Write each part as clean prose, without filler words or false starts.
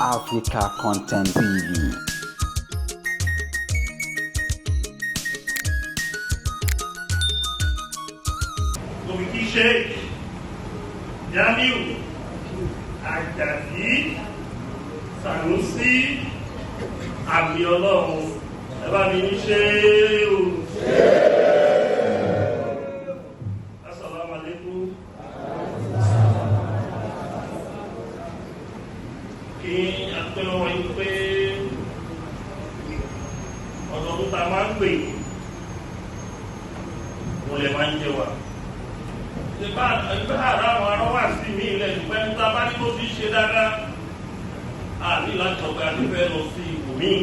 Africa Content TV. Òbíkí Sheikh Jamiu Àjàdí Sànúsí, àmì Ọlọ́run, ẹ bá mi ní ṣe o. Assalamu alaikum. Kí a pẹ́ lọ́wọ́ yín pé ọdọọdún tá a máa ń pè, mo lè máa ń jẹ wa ìbá àrà àwọn ará wà sí mi ilẹ̀, ṣùgbọ́n ẹni tá a bá ní kó fi ṣe dáadáa, a ní láti ọgbà àti fẹ́ lọ sí ibòmíì.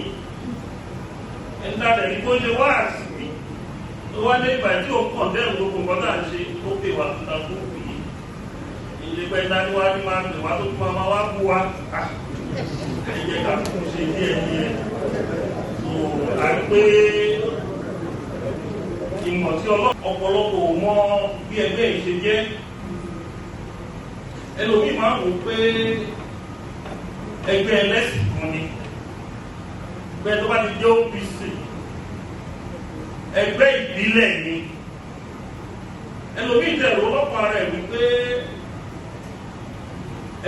Ẹni tá a lè rí kó ṣe wá sí tó wá dé ìgbà tí ó kàn dẹ́rù gbogbo nǹkan tá à ń ṣe, ó pè wá tó ta fún òkú yìí. Ìlẹ́gbẹ́ ìdániwá ní máa pè wá tó tún máa wá bú wa. Ẹ jẹ́ ká kún ṣe díẹ̀ díẹ̀ tó à ń pé ìmọ̀ tí ọ̀pọ̀lọpọ̀ ò mọ bí ẹgbẹ́ yìí ṣe jẹ́. Ẹlòmíì máa ń wò pé ẹgbẹ́ ẹlẹ́sìn kan ni, pé tó bá ti jẹ́ OPC, ẹgbẹ́ ìbílẹ̀ ni. Ẹlòmíì tẹ̀lé ọlọ́pàá rẹ̀ wípé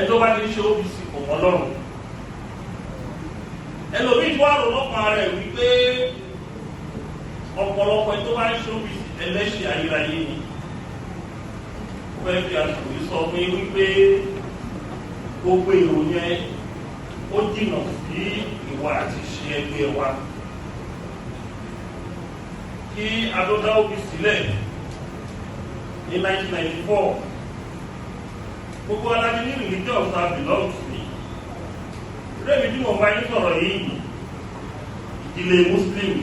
ẹjọ́ bá ti ṣe OPC kò mọ́ lọ́rùn. Ẹlòmíì tó wà lọ́pàá rẹ̀ wípé ọ̀pọ̀lọpọ̀ ẹni tó bá ń ṣe OPC, ẹlẹ́ṣẹ̀ ayérayé ni. Ó fẹ́ fi àsìkò yìí sọ fún yín wípé gbogbo èrò yẹn, ó jìnnà sí ìwà àti ìṣe ẹgbẹ́ wa. Kí adọ́dá OPC sílẹ̀ ní 1994, gbogbo alájí ní religion ta belong sí. Rẹ́mi tí mo bá yín sọ̀rọ̀ yìí, ìdílé Muslim.